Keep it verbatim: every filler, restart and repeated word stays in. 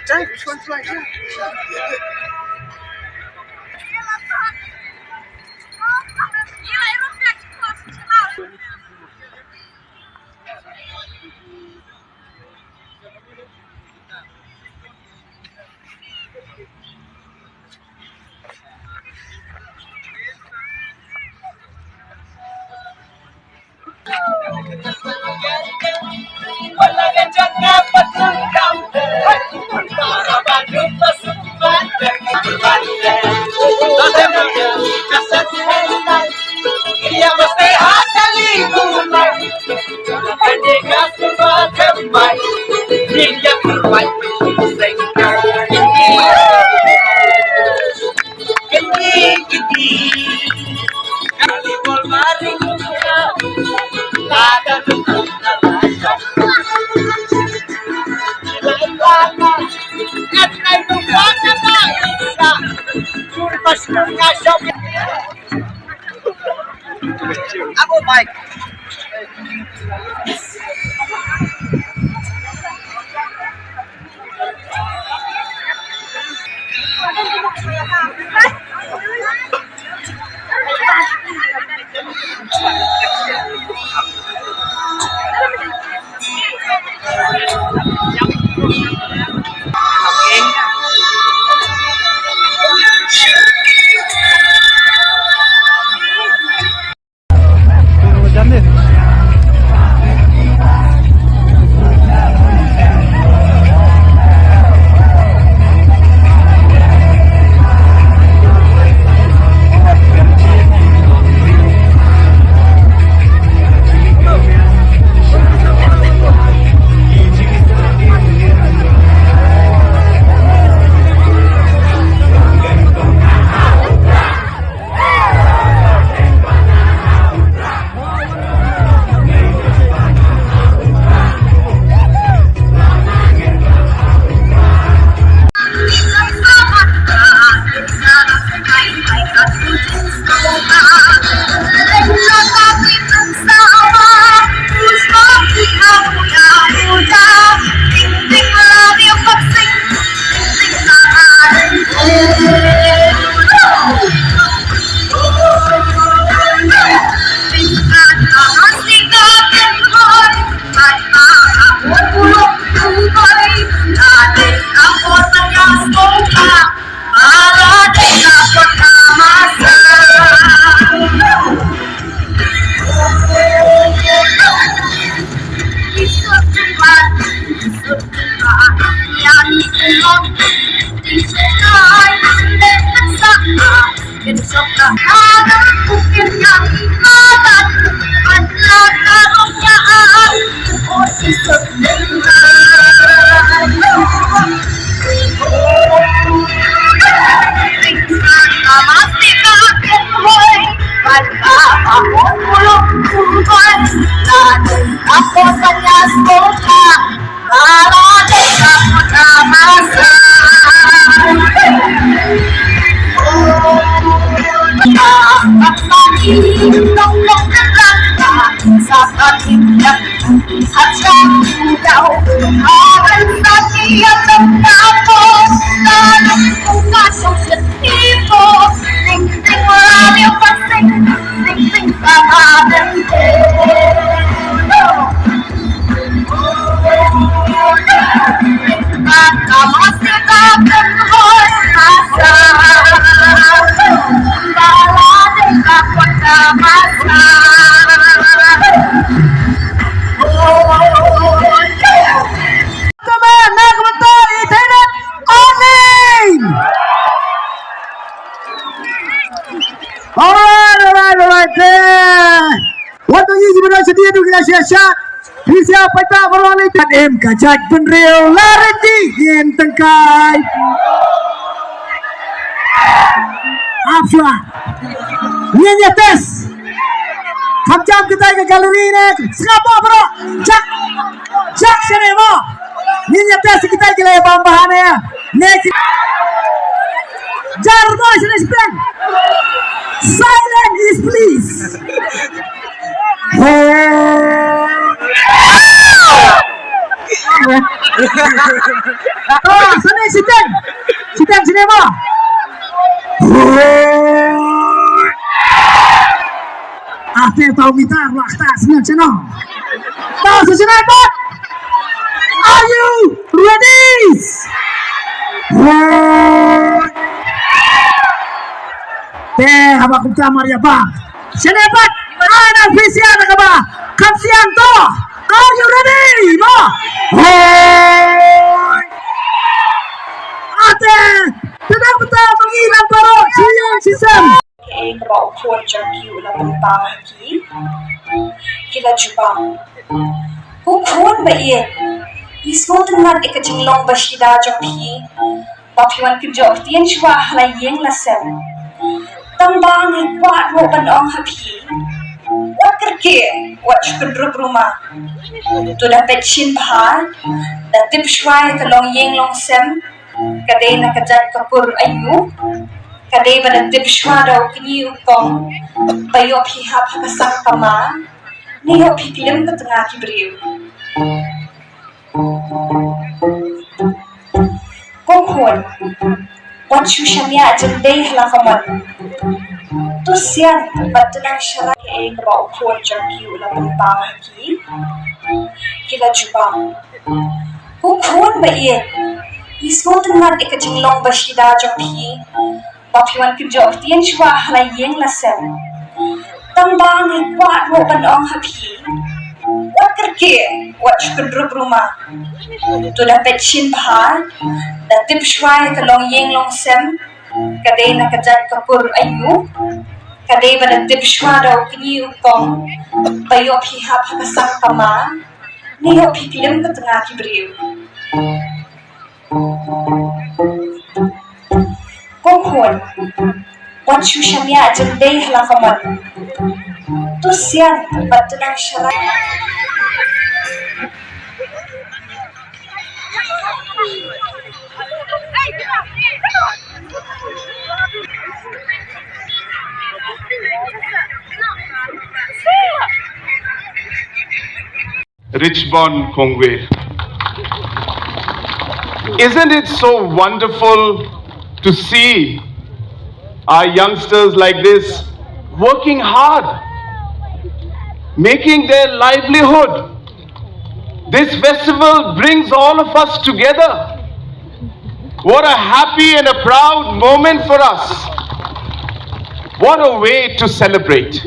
Jai, which one do I do? Aku baik. Tama na ka bynta i Thailand online. Alright, alright, alright. Te wat ngi ji bynta sedia tu kita siap-siap. Phi siap paita baroh ni. Kan em ka jait bynriew la reti ngin tyngkai. Ap shuwa. Ngin ïa test. Kham jam kita ka gallery ne. Sngap baroh. Jak. Jak shane mo. Ngin ïa test kita ki la bam bha ne. Ne ki. Jar mo shane shipeng. Silent is please. Ho. Ah, shane shiteng. Shiteng shane mo. Ho. Ate tau mitar lah ta sngap channel. Tau sa channel bot. Are you ready? Te haba kumta mar ïa ba. Channel bot. Ana official ka ba. Kam siang to. Are you ready? Mo. Ate. Te da kumta mangi lang baro. Siang sisem. Kaei kaba u khun jong ki u la pynpaw ha ki. Ki la jubab. Ko khun ba ïeit, ngi sngewtynnat ïa ka jinglong ba shida jong phi. Ba phi wan kynjoh ktien shuwa ha la ïing la sem. Tang ba ngi kwah ruh ban ong ha phi. Wat kyrkieh, wat shu kynrup rumah. To da peit shisien bha, da tip shuwa ïa ka longïing longsem. Ka dei na ka jait ka kur aïu. Ka dei ba da tip shuwa da u kñi u kong. Ba ïoh phi hap ha ka sang ka ma. Ne ïoh phi pyllein ka tnga ki briew. Ko khun. Wat shu shaniah jyndei ha la ka mon. To sian bad to nang sharai. Kaei kaba u khun jong ki u la pynpaw ha ki. Ki la jubab. Ko khun ba ïeit, ngi sngewtynnat ïa ka jinglong ba shida jong phi. Ba phi wan kynjoh ktien shuwa ha la ïing la sem. Tang ba ngi kwah ruh ban ong ha phi. Wat kyrkieh, wat shu kynrup rumah. To da peit shisien bha, da tip shuwa ïa ka longïing longsem. Ka dei na ka jait ka kur aïu. Ka dei ba da tip shuwa da u kñi u kong. Ba ïoh phi hap ha ka sang ka ma. Ne ïoh phi pyllein ka tnga ki briew. Ko khun. Wat shu shaniah jyndei ha la ka mon. To sian bad to nang sharai. Richborn Khongwe. Isn't it so wonderful to see our youngsters like this working hard, making their livelihood? This festival brings all of us together. What a happy and a proud moment for us. What a way to celebrate.